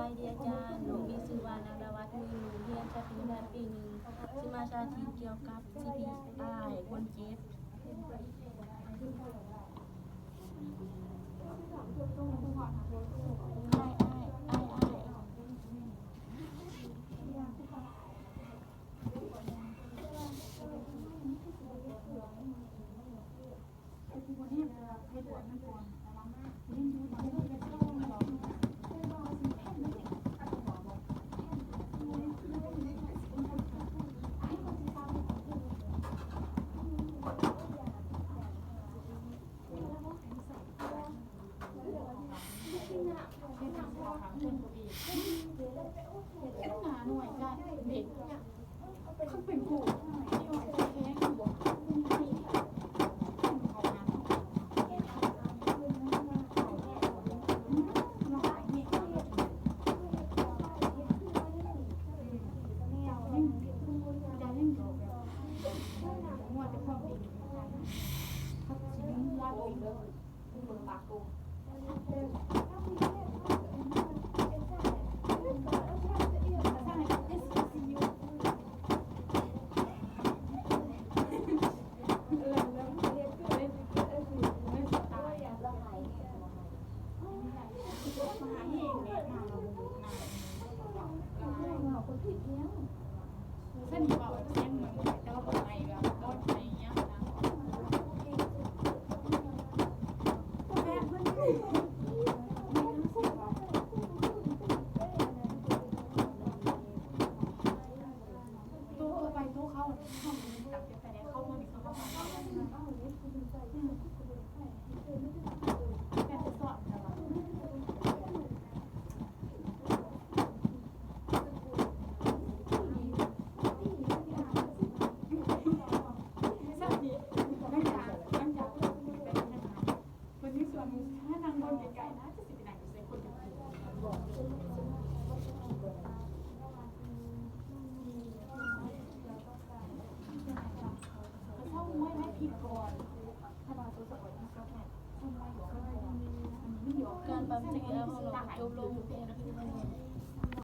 ສະບາຍດີອາຈານ, ນ້ອງມີຊື່ວ່າ ນາລະວັດ ມີໂຮງຮຽນຊັ້ນປະຖົມປະຖມປີໜຶ່ງ ຊິມາສາທິດກ່ຽວກັບຊີວິດອ້າຍຄົນເຈັບ. ອ້າຍ ອ້າຍ ອ້າຍ ອ້າຍ. ການປາບຈິດຂອງນ້ອງກໍຈົບລົງ.